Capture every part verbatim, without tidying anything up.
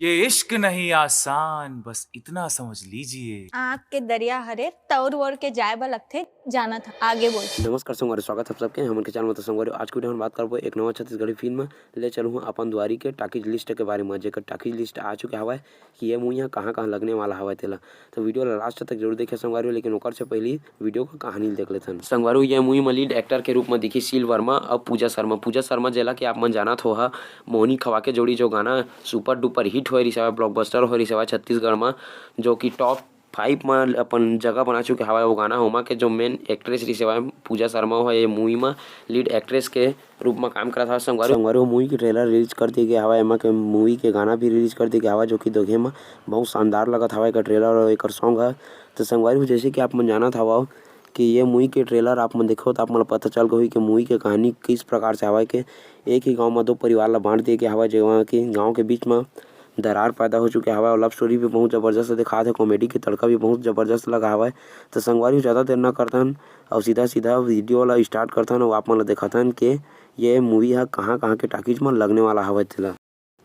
ये इश्क नहीं आसान, बस इतना समझ लीजिए। आँख के दरिया हरे, तौर वोर के जाए बर लगथे, जानत हन। आगे बोल। नमस्कार संगवारी, स्वागत है आप सबके हमन के चैनल में। तो संगवारी, आज के वीडियो में बात करबो एक नवा छत्तीसगढ़ी फिल्म ले चलहूँ अपन दुआरी के टाकीज लिस्ट के बारे में, जेकर टाकीज लिस्ट आ चुके हवय कि ये मूवी ह कहाँ कहाँ लगने वाला हवय तेला। तो वीडियो ला लास्ट तक जरूर देखे संगवारी, लेकिन ओकर से पहली वीडियो का कहानी देख लेथन संगवारी। ये मूवी में लीड एक्टर के रूप में दिखी शील वर्मा और पूजा शर्मा। पूजा शर्मा जेला कि आप मन जानत हो हा मोहनी खवा के जोड़ी जो गाना सुपर डुपर हिट होए रिहिस हवय, ब्लॉकबस्टर होए रिहिस हवय छत्तीसगढ़ में, जो कि टॉप फाइव में अपन जगह बना चुके हवय। वो गाना होमा के जो मेन एक्ट्रेस रिहिस हवय पूजा शर्मा, वो ये मूवी में लीड एक्ट्रेस के रूप में काम करत हवय संगवारी। संगवारी, वो मूवी के ट्रेलर रिलीज कर दिए गए हवय, एमा के मूवी के गाना भी रिलीज कर दिए गए हवय, जो कि देखे में बहुत शानदार लगत हवय एकर ट्रेलर और एकर सॉन्ग ह। तो संगवारी हो, जैसे कि आप मन जानत हवव कि ये मूवी के ट्रेलर आप मन देखो तो आप मन ल पता चल गई कि मूवी के कहानी किस प्रकार से हवय। के एक ही गांव में दो परिवार ला बांट दिए गए हवय, जेमा कि गांव के बीच में दरार पैदा हो चुके हवय और लव स्टोरी भी बहुत जबरदस्त दिखात हे, कॉमेडी के तड़का भी बहुत जबरदस्त लगा हवय। तो संगवारी हो, ज़्यादा देर ना करथन और सीधा सीधा वीडियो ला स्टार्ट करथन और आप मन ला दिखाथन कि ये मूवी ह कहाँ कहाँ के टाकीज में लगने वाला हवय तेला।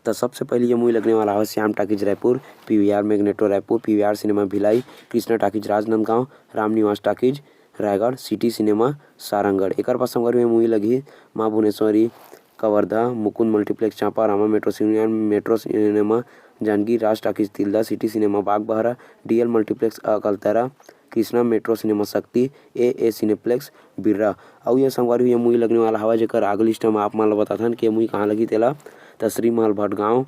तो सबसे पहले ये मूवी लगने वाला हवय Shyam talkies Raipur, PVR Magneto Raipur, PVR cinema Bhilai, Krishna talkies Rajnandgaon, Ramniwas talkies Raigarh, city cinema Sarangarh. एकर बाद संगवारी हो ये मूवी लगही Maa Bhuvneshwari Kawardha, Mukund multiplex Champa, Rama metro cinema, metro cinema Janki, Raj talkies Tilda, city cinema Bagbahara, DL multiplex Akaltara, Krishna metro cinema Shakti, ए ए सिनेप्लेक्स बिर्रा। अउ ये संगवारी हो ये मूवी लगने वाला हवय, जेकर आगे लिस्ट में आप मन ल बताथन कि ये मूवी कहाँ लगही तेला। त Shri Mahal Bhatgaon,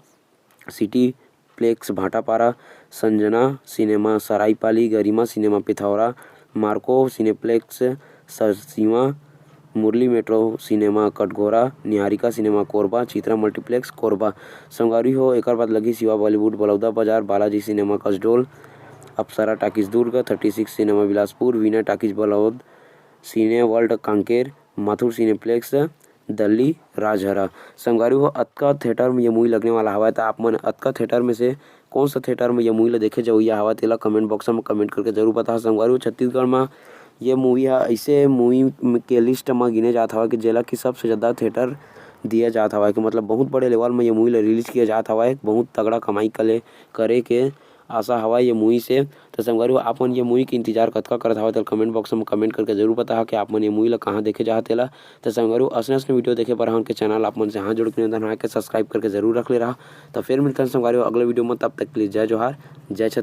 city plex Bhatapara, Sanjana cinema Saraipali, Garima cinema Pithora, Marco cineplex Sarsiwa, Murli metro cinema Katghora, Niharika cinema Korba, Chitra multiplex Korba. संगवारी हो, एकर बाद लगही Shiva Bollywood Baloda Bazar, Balaji cinema Kasdol, Apsara talkies Durg, thirty six cinema Bilaspur, Veena talkies Balod, cine world Kanker, Mathur cineplex Delhi Rajhara. संगवारी हो, अतका थिएटर में ये मूवी लगने वाला हवय, त आप मन अतका थिएटर में से कौन सा थिएटर में ये मूवी ला देखे जवैया हवय, तेला कमेंट बॉक्स में कमेंट करके जरूर बताओ। संगवारी हो, छत्तीसगढ़ में ये मूवी ह ऐसे मूवी के लिस्ट में गिने जात हवय कि जेला कि सबसे ज़्यादा थिएटर दिया जात हवय, कि मतलब बहुत बड़े लेवल में ये मूवी ला रिलीज किया जात हवय, बहुत तगड़ा कमाई करे करे के आशा हवय ये मूवी से। तो संगवारी हो, आप मन ये मूवी के इंतजार कतका करत हवय, तेला कमेंट बॉक्स में कमेंट करके जरूर बताहा कि आप मन ये मूवी ला कहाँ देखे जाहा तेला। तो संगवारी हो, असने असने वीडियो देखे बर हमन के चैनल आप मन से हाथ जोड़ के निवेदन है कि सब्सक्राइब करके जरूर रख ले रहा। तो फिर मिलते हैं संगवारी हो अगले वीडियो में, तब तक के लिए जय जोहार, जय छत्तीसगढ़।